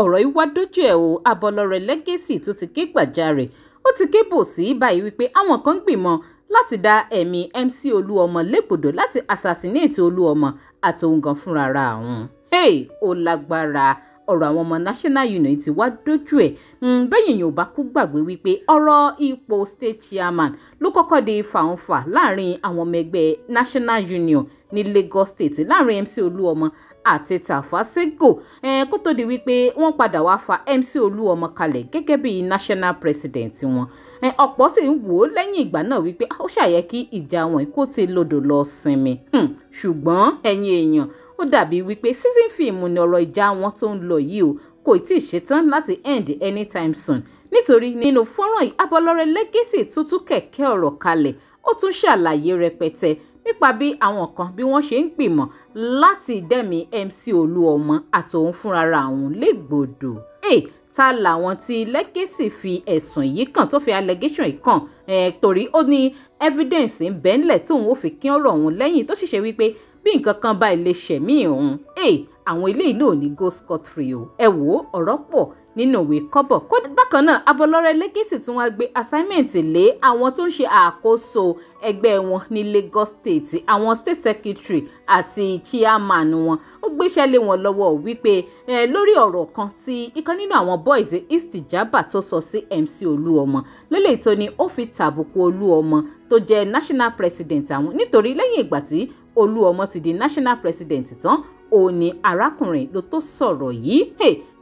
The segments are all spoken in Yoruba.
Ọ̀rọ̀ yìí wá dójú ẹ̀ o. Abọ́lọ́rẹ̀ Legacy tó ti ké gbàjarè, ó ti ké bò sí báyìí wípé àwọn kan ń gbìmọ̀ láti dá ẹ̀mí MC Olúọmọ légbodò, láti assassinate Olúọmọ àtòun gan fúnra ra àwọn. Ó lágbára. Ọ̀rọ̀ àwọn ọmọ National Union ti wá dójú ẹ̀. Bẹ́yìn yóò bá kú gbàgbé wípé ọ̀rọ̀ ipò state chairman ló kọ́kọ́ di fàǹfà láàrin àwọn ọmọ ẹgbẹ́ National Union ní Lagos State, láàrin MC Olúọmọ àti Tafa Sego, kó tó di wípé wọ́n padà wá fa MC Olúọmọ kalẹ̀ gẹ́gẹ́ bí national president wọn. Ọ̀pọ̀ sì ń wò ó lẹ́yìn ìgbà náà wípé ó ṣàyẹ kí ìjà wọn kó ti lodò lọ sinmi. Ṣùgbọ́n ẹ̀yin èèyàn, ó dàbí wípé season film ni ọ̀rọ̀ ìjà wọn tó ń lọ yìí o, kò tí ì ṣetán láti end anytime soon, nítorí nínú fọ́nrán yìí, Abọ́lọ́rẹ̀ Legacy tuntun kẹ̀kẹ́ ọ̀rọ̀ kalẹ̀, ó tún ṣàlàyé rẹpẹtẹ nípa bí àwọn kan bí wọ́n ṣe ń gbìmọ̀ láti dẹ́mi MC Olúọmọ àtòun fúnra àwọn légbodò. Ta làwọn tí Legacy fi ẹ̀sùn yìí kàn, tó fi allegation yìí kàn? Torí ó ní evidence ń bẹ ńlẹ̀ tóun ó fi kín ọ̀rọ̀ òun lẹ́yìn, tó sì ṣe wípé bí nǹkan kan bá ilé ṣẹ̀mí òun, àwọn eléyìí náà ò ní go scot free o. Ẹ wò ó, ọ̀rọ̀ pọ̀ nínú ìwé kọ́bọ̀. Bákan náà, Abọ́lọ́rẹ̀ Legacy tún wá gbé assignment lé àwọn tó ń ṣe àkóso ẹgbẹ́ wọn ní Lagos State, àwọn state secretary àti chairman wọn. Ó gbéṣẹ́ lé wọn lọ́wọ́ wípé lórí ọ̀rọ̀ kan tí ìkan nínú àwọn boys Istijaba tó sọ sí MC Olúọmọ lélẹ́yìí, tó ní ó fi tàbùkù Olúọmọ tó jẹ́ national president àwọn, nítorí lẹ́yìn ìgbà tí Olúọmọ ti di national president tán, ó ní arákùnrin ló tó sọ̀rọ̀ yìí.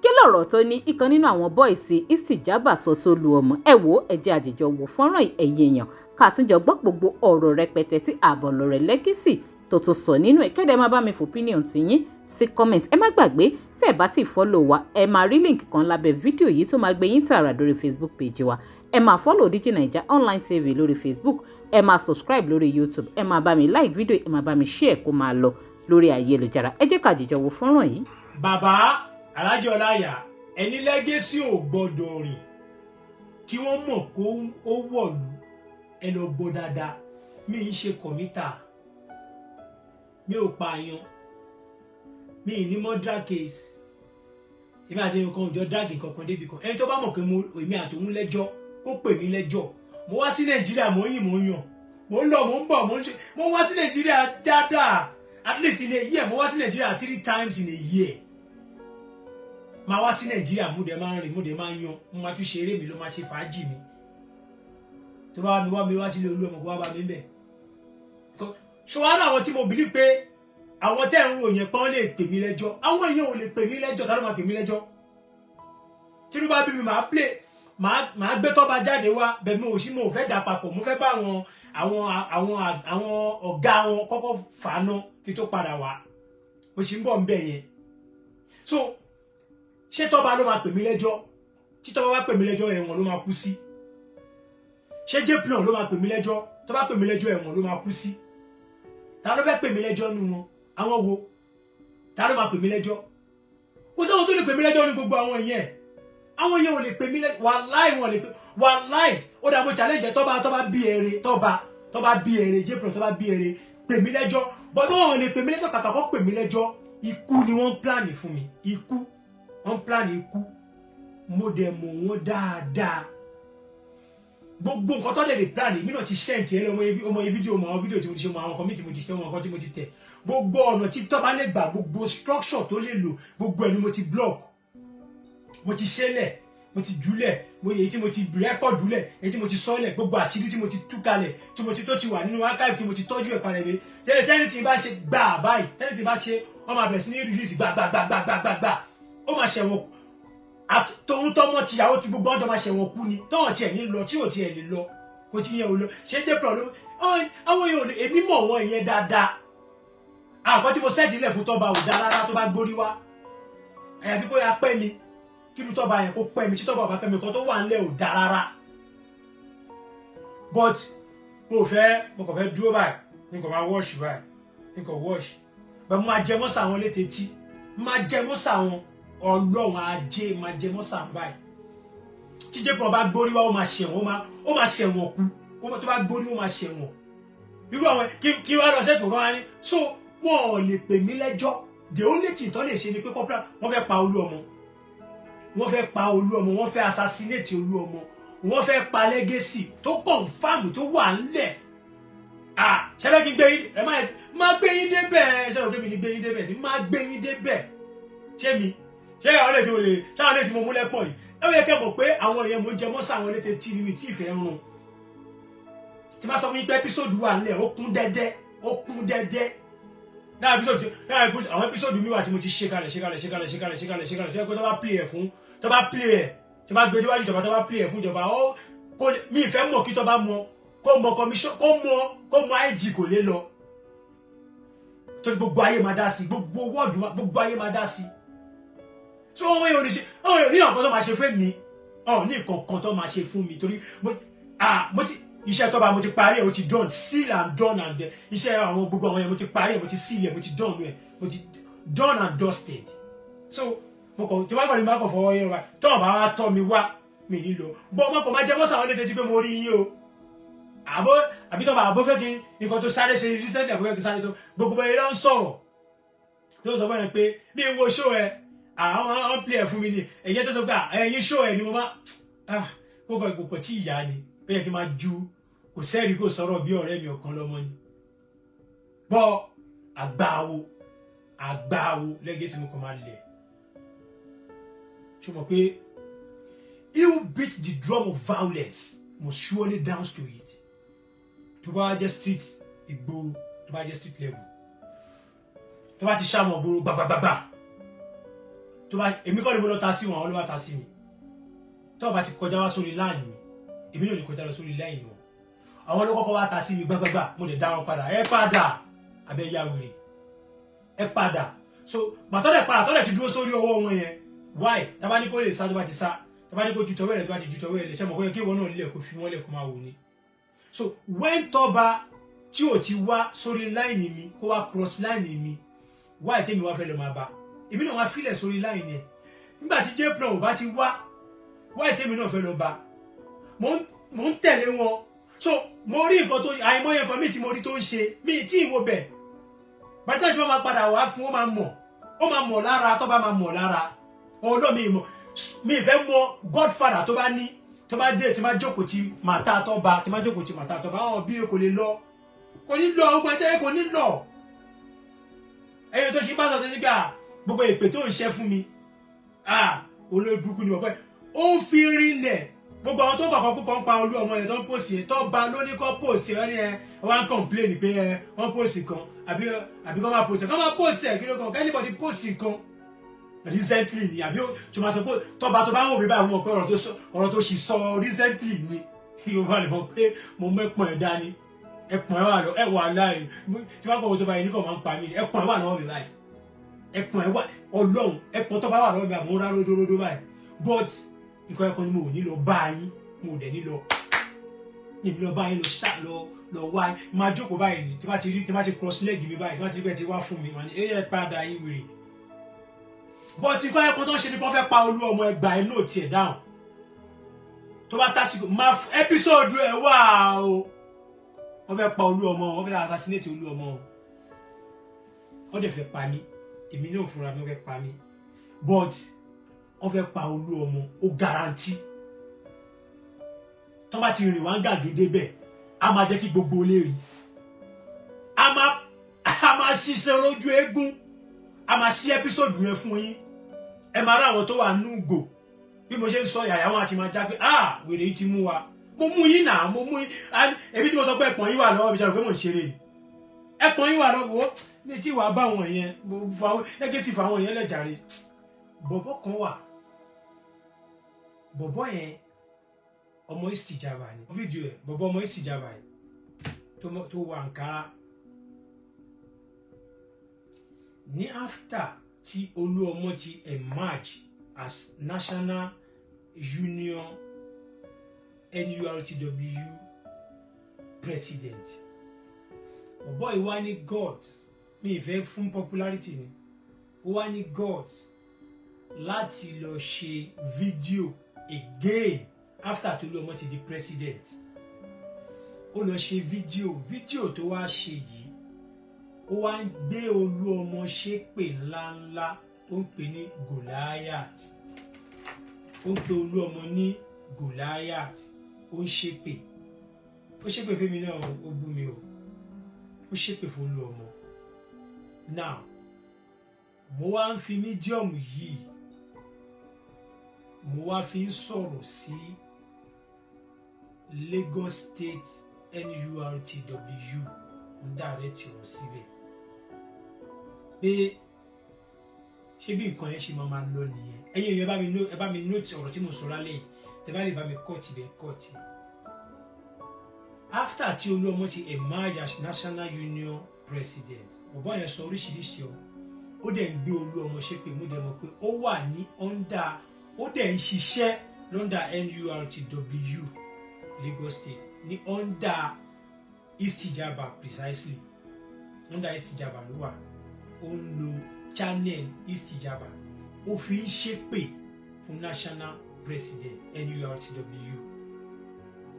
Kí lọ̀rọ̀ tó ní ìkan nínú àwọn boys Istijaba sọ sólúọmọ? Ẹ wò, ẹ jẹ́ àjìjọ wò fọ́nrán, ẹ̀yin èèyàn, ká àtúnjọ gbọ́ gbogbo ọ̀rọ̀ rẹpẹtẹ tí Àbọ̀lọ́rẹ̀ Legacy tó tún sọ nínú ẹ̀. Kẹ́dẹ̀ máa bá mi fò opinion ti yín sí comment. Ẹ má gbàgbé, tẹ́ ẹ bá ti follow wa, ẹ máa rí link kan lábẹ́ fídíò yìí tó máa gbé yín tààrà lórí Facebook page wa. Ẹ máa follow Digi Naija Online TV lórí Facebook, ẹ máa subscribe lórí YouTube, ẹ máa bá mi like fídíò, ẹ máa bá mi share kó máa lọ lórí ayélujára. Ẹ jẹ́ ká jìjọ wo fọ́nrán yìí. Bàbá Alájọ Ọláyà, ẹni Legacy ò gbọ́dọ̀ rìn kí wọ́n mọ̀ kó ó wọ̀lú. Ẹ lọ gbọ́ dáadáa, mi ń ṣe committer, mi ò pààyàn, mi ì ní murder case. Èmi àti ẹnì kan ò jọ drag kankan débi kan. Ẹni tó bá mọ̀ pé mo èmi àtòun lẹ́jọ́, kó pè mí lẹ́jọ́. Mo wá sí Nàìjíríà, mo ń yìn, mo ń yàn, mo ń lọ, mo ń bọ̀, mo ń ṣe. Mo wá sí Nàìjíríà dáadáa. At least in a year, mo wá sí Nàìjíríà three times in a year. Máa wá sí Nàìjíríà, mo dẹ̀ máa ń rìn, mo dẹ̀ máa ń yan, mo máa tún ṣe eré mi ló máa ṣe fàájì mi. Tó bá mi wá mi wá sílé Olú Ọmọ, kó wá bá mi bẹ̀. Ṣọwọ́n àwọn tí mo believe pé àwọn tẹ́ ń rò yẹn pọ́n lè pè mí lẹ́jọ́, àwọn èèyàn ò lè pè mí lẹ́jọ́. Ta ló máa pè mí lẹ́jọ́? Tinubu bá bí mi, máa play, máa gbé tọ́ba jáde wá bẹ́ẹ̀. Mi ò sí, mo ò fẹ́ dà papọ̀. Mo fẹ́ bá àwọn ọ̀gá wọn kọ́kọ́ fàánà kí tó padà wá. Mo sì ń bọ̀ ń bẹ̀ yẹn. So ṣé tọ́ba ló máa pè mí lẹ́jọ́? Tí tọ́ba bá pè mí lẹ́jọ́, ẹ̀wọ̀n ló máa kú sí. Ṣé Jplon ló máa pè mí lẹ́jọ́? Tó bá pè mí lẹ́jọ́, ẹ̀wọ̀n ló máa kú sí. Ta ló fẹ́ pè mí lẹ́jọ́ nu wọn? Àwọn wo? Ta ló máa pè mí lẹ́jọ́? Kò sáwọn tó lè pè mí lẹ́jọ́ ní gbogbo àwọn yẹn. Àwọn yẹn ò lè pè mí lẹ́jọ́. Wàláì, wọn lè pè. Wàláì, ó dà, mo challenge tọ́ba. Tọ́ba bí ere, tọ́ba bí ere, Jplon, tọ́ba bí ere, pè mí lẹ́jọ́. Bọ́dọ̀ wọn lè pè mí lẹ́jọ́. Kàkà kọ́ pè mí lẹ́jọ́, ikú ni wọ́n plan fún mi. Ikú wọ́n plan, ikú. Mo dẹ̀ mọ̀ wọ́n dáadáa. Gbogbo nǹkan tó lè plan, èmi náà ti ṣẹ́ǹkì ẹ ọmọ yẹn. Fídíò mọ àwọn fídíò tí mo ti ṣe, mọ àwọn kan tí mo ti ṣe, mọ àwọn kan tí mo ti tẹ̀. Gbogbo ọ̀nà tí tọ́ba lè gbà, gbogbo structure tó lè lò, gbogbo ẹ̀ ni mo ti block, mo ti ṣẹlẹ̀, mo ti jùlẹ̀, mo èyí tí mo ti record lẹ̀, èyí tí mo ti sọ́lẹ̀, gbogbo àṣírí tí mo ti tú kalẹ̀, tí mo ti tó ti wà nínú archive, tí mo ti tọ́jú ẹ̀ palẹ̀. Tẹ́lẹ̀ tẹ́lẹ̀ tí n bá ṣe gbà báyìí, tẹ́lẹ̀ tí n bá ṣe, wọ́n máa bẹ̀rẹ̀ sí ní release gbà gbà gbà gbà gbà gbà gbà. Ó máa ṣẹ̀wọ̀n tóun tọmọ tìyàwó tí gbogbo ọjọ́ máa ṣẹ̀wọ̀n kú ni. Tọ́wọ̀n tiẹ̀ ní lọ, tí ò tiẹ̀ lè lọ, kò tí yẹn ò lọ. Ṣé jẹ́ problem àwọn èèyàn? Èmi mọ̀ wọ́n ìyẹn dáadáa. Àwọn tí mo set ilẹ̀ fún tọ́ba ò dáa rárá. Tó bá gbórí wá, àyàfi kó ya pẹ́ mi, kí ló tọ́ba yẹn kó pẹ́ mi. Tí tọ́ba ò bá pẹ́ mi, kan tó wà nílẹ̀ ò dáa rárá. But mo fẹ́, mo kàn fẹ́ dúró báyìí, n kàn máa wash báyìí, n kàn wash bẹ́ẹ̀. Mo máa jẹ mọ́sà wọn létí, máa jẹ mọ́sà wọn. Ọlọ́run ajé, máa jẹ mọ́sà wọn báyìí. Tí Jplon bá gbórí wá, ó máa ṣẹ̀wọ̀n, ó máa ṣẹ̀wọ̀n kú. Tó bá gbórí, ó máa ṣẹ̀wọ̀n. Irú àwọn kí wá lọ sẹ́pù kan wá ní. So wọn ò lè pè mí lẹ́jọ́. The only thing tó lè ṣe ni pé kọ́pẹ́rẹ́ wọ́n fẹ́ pa Olú Ọmọ. Wọ́n fẹ́ pa Olúọmọ, wọ́n fẹ́ assassinate Olúọmọ, wọ́n fẹ́ pa legacy tó confirm tó wà ńlẹ̀. Ah, ṣẹlẹ̀ kí n gbé yín, ẹ má gbé yín débẹ̀. Ṣẹlẹ̀ kí mi ní gbé yín débẹ̀ ní má gbé yín débẹ̀. Ṣé mi ṣé àwọn lè ti mo lè ṣé àwọn lè ti mo mú lẹ́pọ̀ yìí? Ẹ ó yẹ kẹ́ mọ̀ pé àwọn èèyàn mo ń jẹ mọ́sá àwọn létí tí mi tí ìfẹ́ rún. Tí má sọ fún yín pé ẹ́písòdù wà ńlẹ̀, ó kún dẹ́dẹ́, ó kún dẹ́dẹ́. Náà episode, àwọn episode mi wà tí mo ti ṣe kalẹ̀ ṣe kalẹ̀ ṣe kalẹ̀ ṣe kalẹ̀ ṣe kalẹ̀ ṣe kalẹ̀ tó yẹ kó tó bá play ẹ̀ fún, tó bá play ẹ̀, tó bá gbé déwájú ìjọba, tó bá play ẹ̀ fún ìjọba, ó kó mi ìfẹ́ mọ̀ kí tó bá mọ kó mọ commission, kó mọ IG kò lè lọ. Torí gbogbo ayé máa dá sí, gbogbo wọ́ọ̀dù gbogbo ayé máa dá sí. So àwọn èèyàn ò ní ṣe, àwọn èèyàn ní nǹkan tó máa ṣe fún mi, ọ̀ ní nǹkan kan tó máa ṣe fún mi torí mo ti iṣẹ́ tó bá mo ti parí ẹ̀, ó ti done, seal and done and iṣẹ́ àwọn gbogbo àwọn yẹn mo ti parí ẹ̀, mo ti seal ẹ̀, mo ti done ẹ̀, mo ti done and dusted. So mo kàn tí wọ́n kàn ní má kàn fọwọ́ yẹn wá, tọ́ bá wá tọ́ mi wá mi nílò bọ́ mo kàn máa jẹ́ mọ́sàn-án létí pé mo rí yín o. Àbó àbí tọ́ bá àbó fẹ́ kí nǹkan tó sáré ṣe recently, àbó fẹ́ kí sáré sọ gbogbo bẹ́ẹ̀ ló ń sọ̀rọ̀ tó sọ fún ẹ pé mi ń wo show ẹ, àwọn play ẹ fún mi ni ẹ̀yẹ tó sọ pé ẹ̀yin show ẹ ni mo máa kókò kò tí ìyá ni ó yẹ kí n máa ju kò sẹ́ẹ̀rí kò sọ̀rọ̀ bí ọ̀rẹ́ mi ọ̀kan lọ́mọ ni. Bọ́ àgbáwo àgbáwo Legacy mo kàn máa lẹ̀. Ṣé o mọ̀ pé he who beat the drum of violence must surely dance to it. Tó bá jẹ́ street ìgboro, tó bá jẹ́ street level, tó bá ti ṣàmọ̀ gbòòrò gbàgbàgbà, tó bá èmi kọ́ ni mo lọ ta sí wọn, àwọn ló wá ta sí mi. Tó bá ti kọjá wá sórí line mi, èmi náà lè kọjá lọ sórí line wọn. Àwọn ló kọ́kọ́ wá ta sí mi gbàgbàgbà, mo lè dá wọn padà. Ẹ padà, abẹ́ ya wèrè, ẹ padà. So màtọ́lẹ̀ padà, tọ́lẹ̀ ti dúró sórí ọwọ́ wọn yẹn. Why? Tábà ní kó lè sá tó bá ti sá, tábà ní kó ju tọwọ́ ẹ̀ tó bá ti ju tọwọ́ ẹ̀ lè ṣe mọ̀ kó yẹ kí ìwọ náà lè kó fi wọ́n lẹ̀ kó máa wò ni. So when tọ́ba tí ò ti wá sórí line mi, kó wá cross line mi, why tèmi wá fẹ́ lọ máa bá? Èmi náà wá filẹ̀ sórí line yẹn. Nígbà tí J-Plan ò bá ti wá, why tèmi náà fẹ́ lọ bá? Mo ń tẹ̀lé wọn. So mo rí nǹkan tó àìmọye nǹkan míì tí mo rí tó ń ṣe míì tí ìwò bẹ̀. Bàtà tí wọ́n máa padà wá fún, ó máa mọ̀, ó máa mọ̀ lára, tó bá máa mọ̀ lára. Ọlọ́ mi mọ̀, mi fẹ́ mọ̀ godfather tó bá ní, tó bá dé, tí máa jókòó ti màtá tó bá, tí máa jókòó ti màtá tó bá, àwọn bí kò lè lọ, kò ní lọ, ọgbọ́n ẹ̀jẹ̀ kò ní lọ. Ẹyọ tó ṣe bá sọ tó nígbà gbogbo èpè tó ń ṣẹ́ fún mi, olórí burúkú ni ọ̀pẹ, ó ń fi rinlẹ̀. Gbogbo àwọn tó kọ̀ọ̀kan kúkọ̀ ń pa Olúọmọ yẹn tó ń pòsì yẹn, tó ba ló ní kọ́ pòsì ẹ̀ ní ẹ wọ́n á complain pé ẹ wọ́n pòsì kan àbí kọ́ máa pòsì ẹ̀ kọ́ máa pòsì ẹ̀ kí ló kàn kí anybody pòsì kan recently ni àbí tó máa sọ pé tọ́ba tó bá ń wò mí báyìí mo mọ̀ pé ọ̀rọ̀ tó sì sọ recently ni Yorùbá lè mọ̀ pé mo mẹ́pọ̀n ẹ̀ dání, ẹ̀pọ̀n ẹ̀ wà lọ ẹ̀ wà láì tí wọ́n kọ̀ wọ́n tó bá yẹn níkọ̀ máa ń pa mí ni ẹ̀pọ̀n ẹ̀ wà lọ́wọ́ mi báyìí, ẹ̀pọ̀n ẹ̀ wà Ọlọ́run, ẹ̀pọ̀n tó bá wà lọ́wọ́ mi àmọ́ rá ródóródó báyìí. But nǹkan ẹ̀kọ́ ni mo ò ní lọ bá yín, mo ò dẹ̀ ní lọ ní lọ bá yín lọ ṣá lọ wá máa jókòó báyìí ni tí bá ti rí, tí bá ti cross leg mi báyìí, tí bá ti rí pé ti wá fún mi, màá ní ẹ padà yín wèrè. But nǹkan ẹ̀kọ́ tó ń ṣe ni kò fẹ́ pa Olúọmọ ẹgbàá ẹ̀ náà tiẹ̀ dáhùn. Tó bá tásìkò máa ẹ́písòdù ẹ̀ wà o. Wọ́n fẹ́ pa Olúọmọ, wọ́n fẹ́ assassinate Olúọmọ. Wọ́n dẹ̀ fẹ́ pa mí, èmi náà fúnra mi wọ́n fẹ́ pa mí. But wọ́n fẹ́ pa Olúọmọ, ó guarantee. Tó bá ti rìn wá ń gàgédé bẹ́ẹ̀, a máa jẹ́ kí gbogbo olè rí. A máa ṣiṣẹ́ lójú eégún. A máa ṣí ẹ́písòdù yẹn fún yín. Ẹ máa rá àwọn tó wà nú gò. Bí mo ṣe ń sọ yàyà wọn àti máa já pé ah wèrè yìí ti mú wa. Mo mú yín náà, mo mú yín. Èmi tí mo sọ pé ẹ̀pọ̀n yín wà lọ́wọ́ mi ṣe rò pé mò ń ṣeré ni. Ẹ̀pọ̀n yín wà lọ́wọ́ mi tí wàá bá wọn yẹn, Legacy fa àwọn yẹn lẹ́jàre. Bọ̀bọ̀ kan wà. Bọ̀bọ̀ yẹn ọmọ Istijaba ni. Fídíò ẹ̀ bọ̀bọ̀ ọmọ Istijaba yẹn tó wọ Ankara. Ní after tí Olúọmọ ti emerge as National Union NURTW president, bọ̀bọ̀ yìí wá ní God, mi ìfẹ́ fún popularity ni, ó wá ní God láti lọ ṣe fídíò again after tó Olúọmọ ti di president. Ó lọ ṣe fídíò tó wá ṣe yìí, ó wá ń gbé Olúọmọ ṣépè ńláńlá tó ń pè ní Goliath. Ó ń pe Olúọmọ ní Goliath, ó ń ṣépè, ó ṣépè fẹ́mi náà, ó bú mi o, ó ṣépè fún Olúọmọ. Now mo wá ń fi medium yìí, mo wá fi ń sọ̀rọ̀ sí Lagos State NURTW, ń dàrẹ́ tí wọ́n síbẹ̀ pé ṣé bí nǹkan yẹn ṣe máa máa lọ nìyẹn. Ẹ̀yin èèyàn, ẹ bá mi note ọ̀rọ̀ tí mo sọ lálẹ́ yìí, tẹ bá lè bá mi kọ́ọ̀tì bẹ́ẹ̀ kọ́ọ̀tì. After tí Olúọmọ ti emerge as National Union President, ọ̀bọ̀n yẹn sọ oríṣiríṣi ọ̀rọ̀, ó dẹ̀ ń gbé Olúọmọ ṣépè. Mo dẹ̀ mọ̀ pé ó wà ní under, ó dẹ̀ ń ṣiṣẹ́ lọ́ndà NURTW Lagos State, ní under Istijaba, precisely under Istijaba ló wà. Ó ń lo channel Istijaba, ó fi ń ṣépè fún National President NURTW.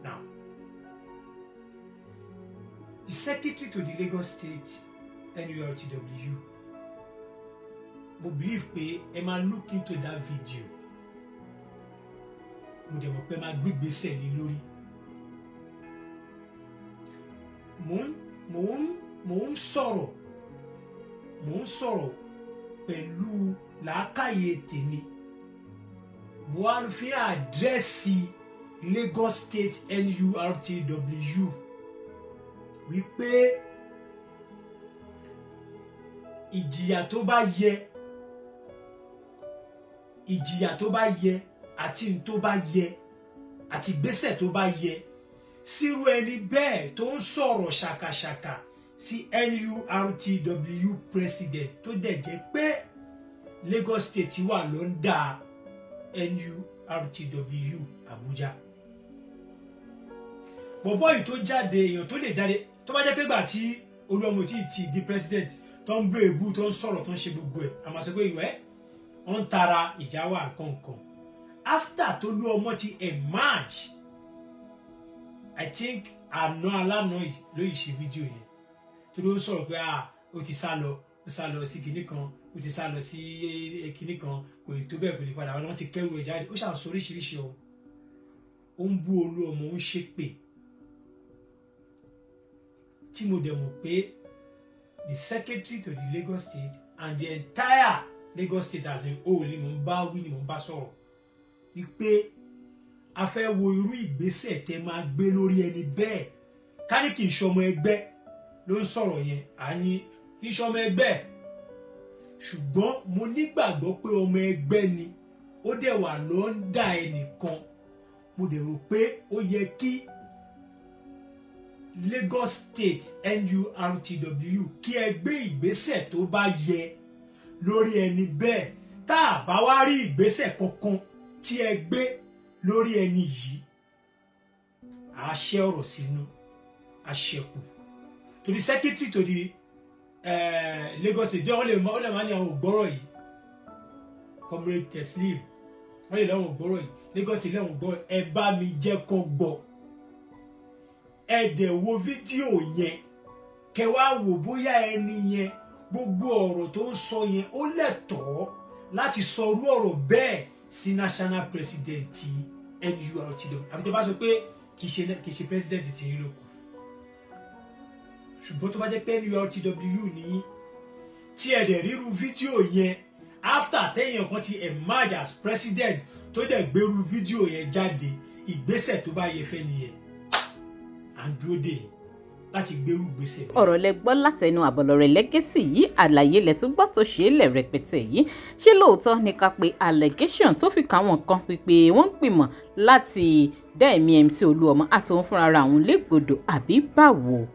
Now the secretary to the Lagos State NURTW, mo believe pé ẹ máa look into that video, mo dẹ̀ mọ̀ pé ẹ máa gbégbèsè lé lórí. Mò ń sọ̀rọ̀ pẹ̀lú làákàyè tèmi. Mo wá fi address Lagos State NURTW wípé ìjìyà tó bá yẹ, ìjìyà tó bá yẹ àti n tó bá yẹ àti ìgbésẹ̀ tó bá yẹ sírú ẹni bẹ́ẹ̀ tó ń sọ̀rọ̀ ṣàkàṣàkà sí NURTW president, tó dẹ̀ jẹ́ pé Lagos State wà ló ń dá NURTW Abuja. Bọ̀bọ́ yìí tó jáde, èèyàn tó lè jáde, tó bá jẹ́ pé gbà tí Olúọmọ tí ti di president, tó ń bú èébú, tó ń sọ̀rọ̀, tó ń ṣe gbogbo ẹ̀, àmọ́ sọ pé ìwẹ́ wọ́n ń tara ìjà wà nǹkan. After tó Olúọmọ ti emerge, I think àná alánà yìí ló yìí ṣe fídíò yẹn, torí ó sọ̀rọ̀ pé ah, ó ti sá lọ, ó sá lọ sí kinní kan, ó ti sá lọ sí kinní kan, kò tó bẹ́ẹ̀, kò lè padà, wọ́n ti kẹ́rù ẹ̀ jáde. Ó ṣàǹsọ oríṣiríṣi ọ̀rọ̀, ó ń bú Olúọmọ, ó ń ṣépè, tí mo dẹ̀ mọ̀ pé the secretary to the Lagos State and the entire Lagos State as a whole ni mò ń bá wí, ni mò ń bá sọ̀rọ̀ wípé a fẹ́ wo irú ìgbésẹ̀ tẹ́ máa gbé lórí ẹni bẹ́ẹ̀. Ká ní kì í ṣọmọ ẹgbẹ́ ló ń sọ̀rọ̀ yẹn, à ní kì í ṣọmọ ẹgbẹ́, ṣùgbọ́n mo nígbàgbọ́ pé ọmọ ẹgbẹ́ ni, ó dẹ̀ wà lọ́ndà ẹnìkan. Mo dẹ̀ rò pé ó yẹ kí Lagos State NURTW kí ẹ gbé ìgbésẹ̀ tó bá yẹ lórí ẹni bẹ́ẹ̀. Tá a bá wá rí ìgbésẹ̀ kankan tí ẹ gbé lórí ẹni yìí, à á ṣẹ́ ọ̀rọ̀ sínú àṣẹkù torí secretary to the Lagos State, wọ́n lè máa ní àwọn ògbọ́rọ̀ yìí, Comrade Teslim, wọ́n lè láwọn ògbọ́rọ̀ yìí, Lagos State láwọn ògbọ́rọ̀. Ẹ bá mi jẹ́ kó gbọ́, ẹ dẹ̀ wo fídíò yẹn, kẹ wá wò bóyá ẹni yẹn, gbogbo ọ̀rọ̀ tó ń sọ yẹn, ó lẹ́tọ̀ọ́ láti sọ irú ọ̀rọ̀ bẹ́ẹ̀ sí national president NURTW. Àfi tẹ́ bá sọ pé kì í ṣe president tí yín ló kù. Ṣùgbọ́n tó bá jẹ́ pé NURTW nìyí, tí ẹ dẹ̀ ríru fídíò yẹn after tẹ́yìn kan ti emerge as president, tó dẹ̀ gbèrú fídíò yẹn jáde, ìgbésẹ̀ tó bá yẹ fẹ́ nìyẹn, à ń dúró dè láti gbèrú gbèsè. Ọ̀rọ̀ lẹ gbọ́ látẹnu Àbọ̀lọ́rẹ̀ Legacy yìí. Àlàyé lẹ tún gbọ́ tó ṣe é lẹ̀ rẹpẹtẹ yìí. Ṣé lóòótọ́ ni ká pe allegation tó fi káwọn kan pípé wọ́n ń gbìmọ̀ láti dá ẹ̀mí MC Olúọmọ àtòun fúnra ra àwọn légbodò, àbí báwo?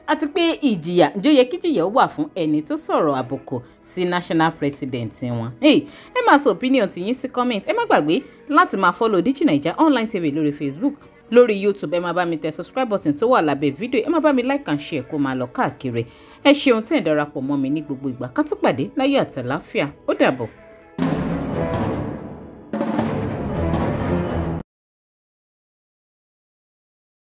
Àti pé ìjìyà, ǹjẹ́ ó yẹ kí ìjìyà wà fún ẹni tó sọ̀rọ̀ àbùkù sí national president wọn? Ẹ máa sọ opinion tiyín sí comment. Ẹ má gbàgbé láti máa follow Digi Naija Online TV lórí Facebook, lórí YouTube. Ẹ máa bá mi tẹ subscribe button tó wà lábẹ́ fídíò, ẹ máa bá mi like and share kó máa lọ káàkiri. Ẹ ṣeun tí ẹ darapọ̀ mọ́ mi ní gbogbo ìgbà. Ká tó pàdé láyọ̀ àtàláfíà, ó dàbọ̀.